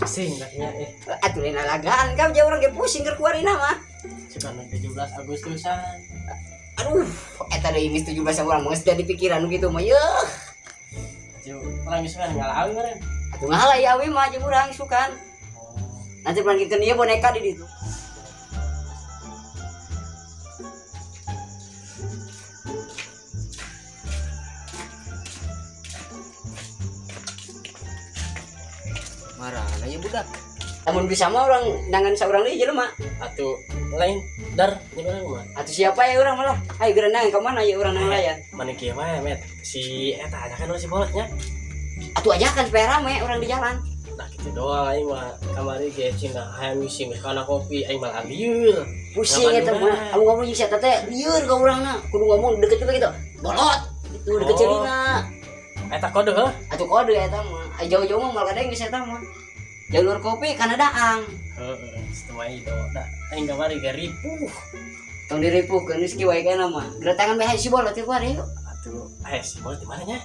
Pusing katanya eh. Atuh lain lalagaan kam jauh urang ge pusing keur kuarina mah. Suka 17 Agustusan. Aduh, eta deui geus 17 urang mah geus jadi pikiran gitu mah yeuh. Atuh urang geus kan ngala awi meureun. Atuh ngalah ya awi mah jeung urang isukan. Nanti pelangkeun ieu boneka di ditu. Marana ya budak. Lamun bisa mah urang nangan saurang deui jelema. Atuh lain dar nya urang mah. Atuh siapa ya urang malah? Ayo geura nang ka mana ya urang nang layan. Mana kieu wae met. Si eta ajakan si bolotnya. Atuh ajakan supaya rame urang di jalan. Nah gitu doang aing mah kamari ge cina hayang misi geus kana kopi aing malah lieur. Pusing eta mah. Amun ngomong jeung si eta teh lieur ka urangna. Kudu ngomong deket juga gitu. Bolot. Itu deket Oh. ceulina. Eta kode heuh. Atuh kode eta mah. Ai jauh-jauh mah moal kadang geus eta mah. Jalur kopi kana daang. Heeh, setengah itu da aing kamari ge ripuh. Tong diripuhkeun geus kieu wae kana mah. Geura tangan bae si bolot teh kuari yuk. Atuh eh si bolot di mana nya?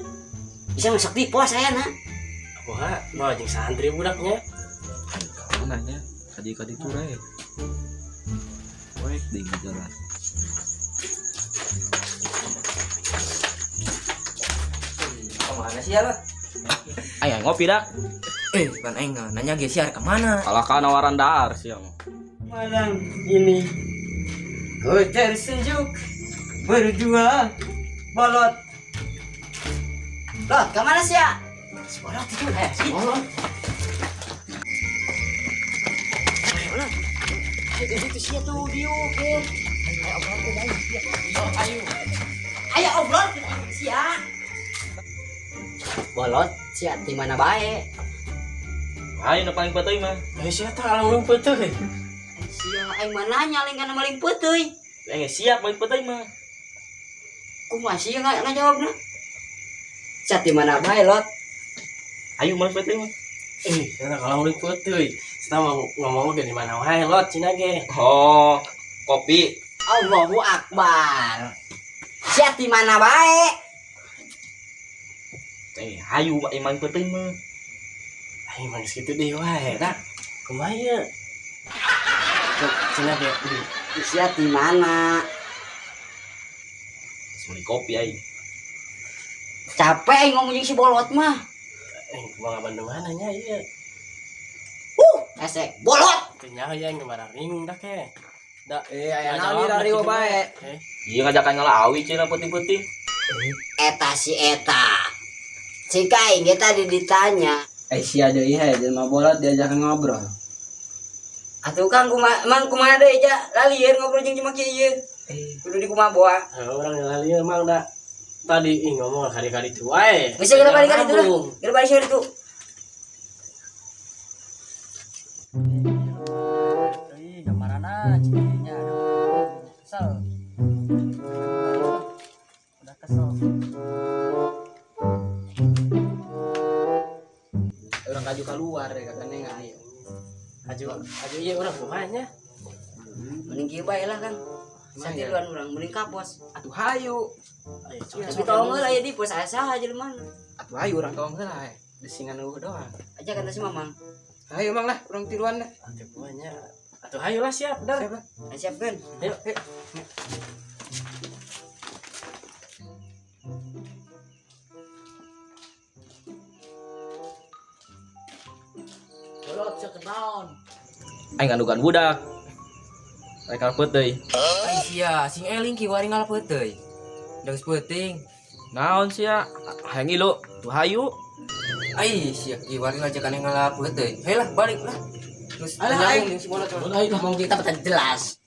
Bisa masuk di pos aya na. Wah, mau jeung santri budaknya. Nanya kadi-kadi tuh re. Wek di jalan. Kemana sih ya lah? Ayo ngopi dak. Eh, kan aing nanya ge siar kemana? Kalah ka nawaran dahar sih mah. Malam ini ku tersejuk berdua bolot. Lot, kemana sih ya? Si bolot itu, eh, si bolot. Ayo, bolot. Ayo, itu sih tuh, diuk, ya. Ayo, obrol ke ayo, sia. Ayo. Ayo, obrol ke sia. Bolot, sia, di mana bae? Ayo nu paling penting mah. Eh si eta alang leumpet teh. Sia, aing mah nanya lain kana maling peuteui. Eh siap paling penting mah. Kumaha sih nggak ngajawabna? Sia di mana bae, Lot? Ayo maling penting mah. Eh, eta kalau leumpet teh. Kita mau ngomong ge di mana wae lot cina ge. Oh, kopi. Allahu Akbar. Sia di mana bae? Eh, ayo aing maling penting mah. Aing mah geus kitu deui wae da. Kumaha ieu? Cina ge. Sia di mana? Beli kopi aing. Capek aing ngomong jeung si bolot mah. Eh, kumaha Bandungan nya ieu. Esek bolot. Teu nyaho ya aing kemana bingung dah ke. Da Eh, aya naon di riwa bae. Eh, Iya ngajakan ngala awi cenah peuting-peuting. Eta si eta. Cik aing ge tadi ditanya. Eh, sia deui he, jelema bolot diajakan ngobrol. Atuh Kang kumaha emang kumaha deui ja lalieur ngobrol jeung jelema kieu ieu. Kudu di kumaha boa. Orang lali emang da tadi ih ngomong kali-kali itu wae. Bisa geura balik kali itu lah. Geura balik kali itu. Ih, gambarana cirinya aduh. Kesel. Udah kesel. Urang kaju keluar ya katanya nggak ayo. Aju aju ieu urang kumaha nya? Mending kieu bae lah Kang. Satiluan urang mending ka pos. Atuh hayu. Ayo, Tapi tolong heula aya di pos asa jelema. Atuh hayu urang tolong heula he. Desingan eueuh doang. Aja kan si Mamang. Hayu mang lah urang tiluan lah. Atuh kumaha nya? Atuh hayu lah siap dar. Siap lah. Nah, siapkeun. Ayo. Bolot sia kenaon. Aing ngandukan budak. Aing kalah peuteui. Ai sia, sing eling ki wari ngalah peuteui. Geus peuting. Naon sia? Hayang ngilu. Tuh hayu. Ai sia ki wari ngajakan ngalah peuteui. Hei lah balik lah. Terus Alah, nyambung jeung si bolot. Ngomong kita peta jelas.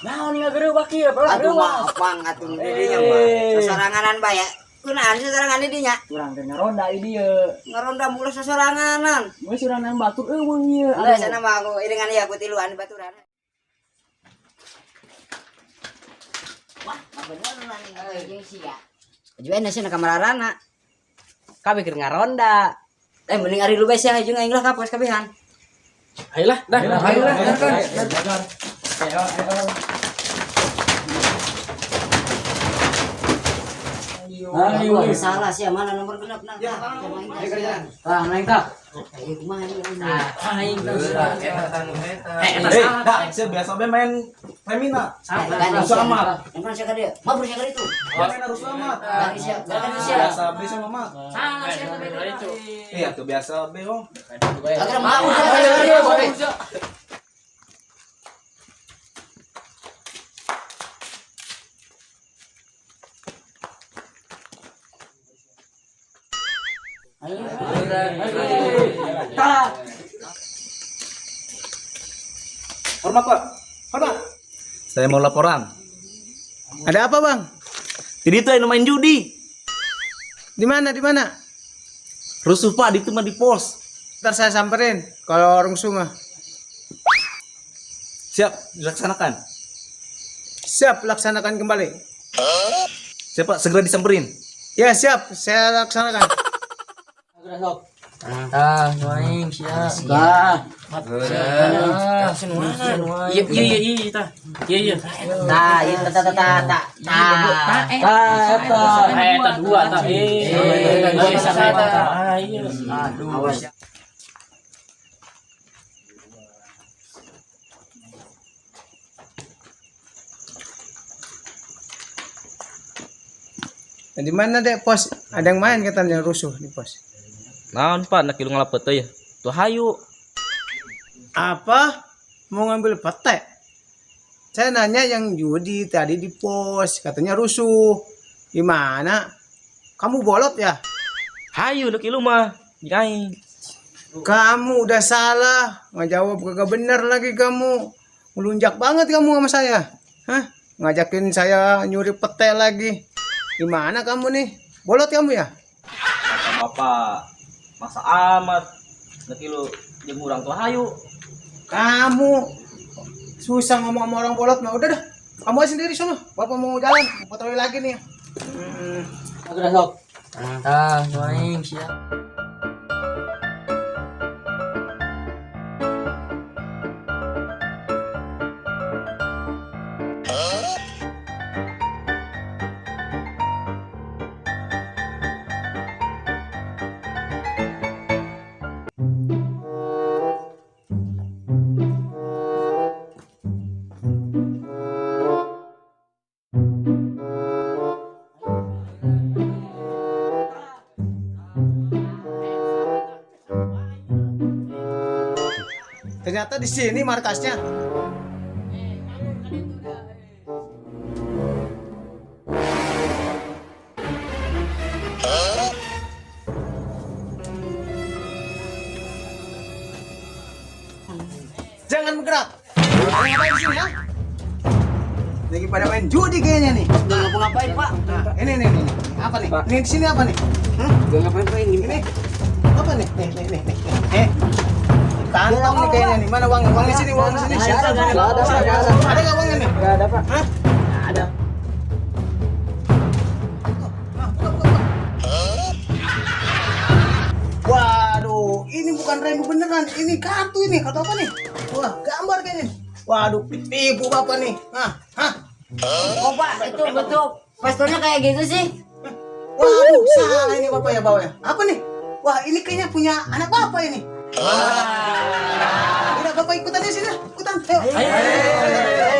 Naon ngagerebak ieu? Aduh mah apang atuh nu di dinya mah. Sasaranganan bae. Kunaon sasarangan di dinya? Urang teh ngaronda di dieu. Ngaronda mulu sasaranganan. Geus urang nang batur eueuh ieu. Enggak sana mah aku iringan ieu aku tiluan baturan. Wah, mah bener lah nih jeung sia. Ajuan sia na kamararana. Kabeh keur ngaronda. Eh mending ari lu bae sia jeung aing lah ka pos kabehan. Ayolah, dah. Ayo lah, kan. Ayo, ayo. Ayo, salah sih mana nomor genap nah. Ya, Tah, naik tah. Ayo kumaha ieu? Aing Eta Eh, dah, saya biasa be main Remina. Harus amat. Emang siapa dia? Mabur siapa itu? Main harus amat. Gak siap, gak siap. Biasa be sama mat. Salah siapa itu? Iya tuh biasa be oh. Agar mau. Hormat, Pak. Hormat. Saya mau laporan. Ada apa bang? Jadi itu yang main judi. Di mana? Di mana? Rusuh, Pak, di itu mah di pos. Ntar saya samperin kalau orang mah. Siap, dilaksanakan. Siap laksanakan kembali. Siap, Pak, segera disamperin. Ya siap, saya laksanakan. Tah, aing sia. Tah. Iya, iya, iya, iya, tah. Iya, iya. Tah, ieu ta ta ta ta. Ta. Tah, eta. Eh, tah dua tah. Eh, ah, iya. Aduh. Awas. Di mana dek pos? Ada yang main katanya rusuh di pos. Naon Pak, nak kilu ngalapet teh ya. Tuh hayu. Apa? Mau ngambil pete? Saya nanya yang judi tadi di pos, katanya rusuh. Gimana? Kamu bolot ya? Hayu nak kilu mah. Jeung aing. Kamu udah salah, ngejawab kagak bener lagi kamu. Melunjak banget kamu sama saya. Hah? Ngajakin saya nyuri pete lagi. Gimana kamu nih? Bolot kamu ya? Kata Bapak, masa amat nak kilu jeung urang tuh hayu. Kamu susah ngomong sama orang bolot mah. Udah dah. Kamu aja sendiri sono. Bapak mau jalan, mau patroli lagi nih. Udah sok. Tah, aing sia. Ternyata di sini markasnya. Jangan bergerak. Ngapain di sini, ya? Lagi pada main judi kayaknya nih. Udah ngapa-ngapain, Pak? Nah, ini nih, nih. Apa nih? Ini di sini apa nih? Hah? Udah ngapain, Pak? Ini. Ini apa nih? Nih, nih, nih, nih. Eh. Kantong nih kayaknya nih. Mana uangnya? Uang di sini, uang di sini. Ada, ada, Ada, ada. Ada nggak uangnya nih? Enggak ada, Pak. Hah? Ada. Nah, buka, buka, buka. Waduh, ini bukan remi beneran, ini kartu ini, kartu apa nih? Wah, gambar kayaknya. Waduh, tipu bapak nih. Hah, hah. Oh, Pak, itu bentuk pistolnya kayak gitu sih. Waduh, salah ini bapak ya bawa ya. Apa nih? Wah, ini kayaknya punya anak bapak ini. Wah. Udah bapak ikutan di sini, ikutan. Ayo. Ayo.